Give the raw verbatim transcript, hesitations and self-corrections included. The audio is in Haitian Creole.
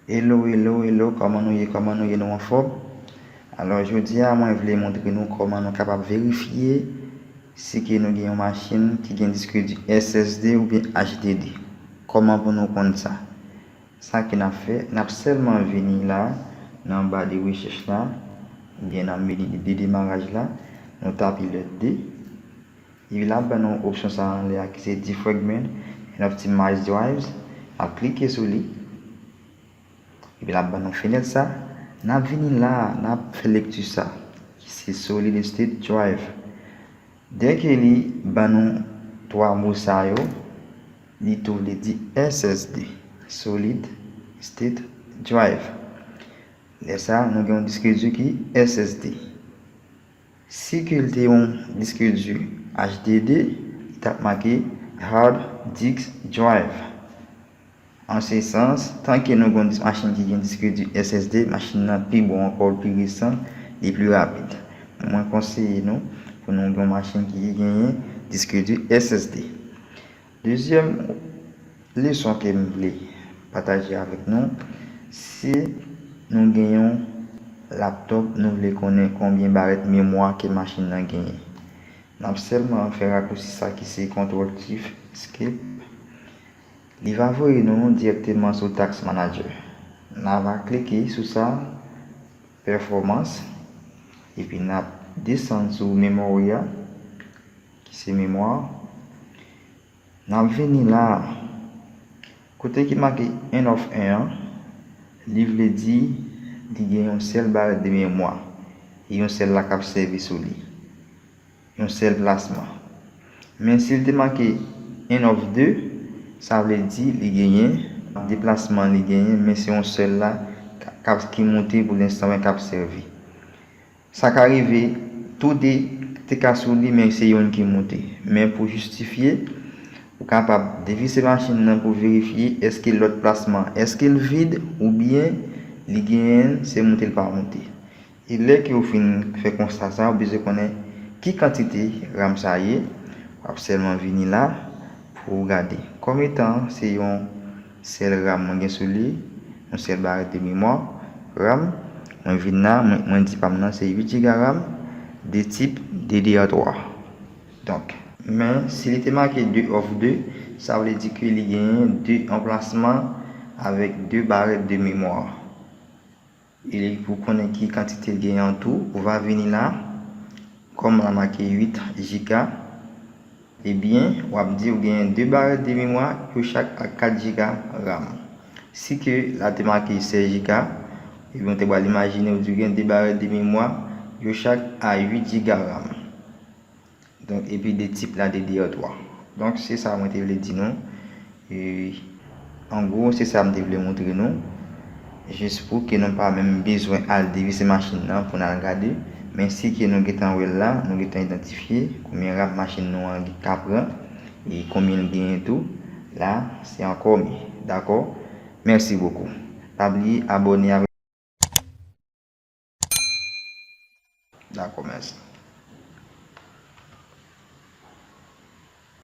Hello, hello, hello, kòman nou ye, kòman nou ye, nou anfòm? Alò, jodi a, mwen vle montre nou kòman nou kapab verifye si ke nou gen yon machin ki gen disk di S S D oubyen H D D. Kòman pou nou konn sa? Sa ke n ap fè, n ap sèlman vini la, nan ba de rechèch la, oubyen nan meni de demaraj la, nou tape lèt D. Epi l ap ban nou opsyon sa anlè a ki se Defragment and Optimize Drives. N ap klike sou li. Epi l ap ban nou fenèt sa. N ap vini la, n ap fè lekti sa, ki se Solid State Drive. Dèke li ban nou twa mo sa yo, li tou vle di S S D, Solid State Drive. Lè sa, nou gen yon disk di ki S S D. Si ke l te yon disk di H D D, li t ap make Hard Disk Drive. An se sans, tanke nou gen yon dis- machin ki gen disk di S S D, machin nan pi bon ankò, l pi resan, li pi rapid. Mwen konseye nou pou nou gen yon machin ki genyen disk di S S D. Dezyèm leson ke m vle pataje avèk nou, si nou gen yon laptop, nou vle konnen konbyen barèt memwa ke machin nan genyen. N ap sèlman fè rakousi sa ki se Control Shift Escape. Li va voye nou dirèkteman sou Task Manager. N a va klike sou sa, Performance, epi n ap desann sou Memory a, ki se memwa. N ap vini la, kote ki make N of en an, li vle di li gen yon sèl barèt de memwa, e yon sèl la k ap sèvi sou li. Yon sèl plasman. Men si l te make N of de, sa vle di li genyen de plasman li genyen, men se yon sèl la k ap, ki moute pou lenstan men k ap sèvi. Sa ka rive, tou de te ka sou li, men se youn ki moute. Men pou jistifye, ou kapab devise machin nan pou verifye èske lòt plasman, èske l vid oubyen li genyen se moute l pa moute. E lè ke w fin fè konsta sa, ou bezwen konnen ki kantite RAM sa ye. W ap sèlman vini la pou w gade. Kòm etan se yon sèl RAM mwen gen sou li, yon sèl barèt de memwa RAM, mwen vin la, mwen, mwen di pa m nan se uit jiga RAM, de tip D D R twa. Donk, men si li te make de of de, sa vle di ke li genyen de anplasman avèk de barèt de memwa. E pou konnen ki kantite l genyen an tou, ou va vini la, kòm la make uit jiga, ebyen, w ap di ou genyen de barèt de memwa, yo chak ak kat jiga RAM. Si ke la te make sèz jiga, ebyen, ou te pral imajine ou di ou gen de barèt de memwa, yo chak a uit jiga RAM. Donk, epi de tip la D D R twa. Donk, se sa mwen te vle di nou. E, an gwo, se sa m te vle montre nou. Jis pou ke nou pa menm bezwen al devise machin nan pou n al gade. Men si ke nou gentan wè l la, nou gentan idantifye konbyen RAM machin nou an ka pran e konbyen l genyen tou. La, se ankò mye. Dakò? Mèsi bokou. Pa bliye abòne avèk. Dakò, mèsi.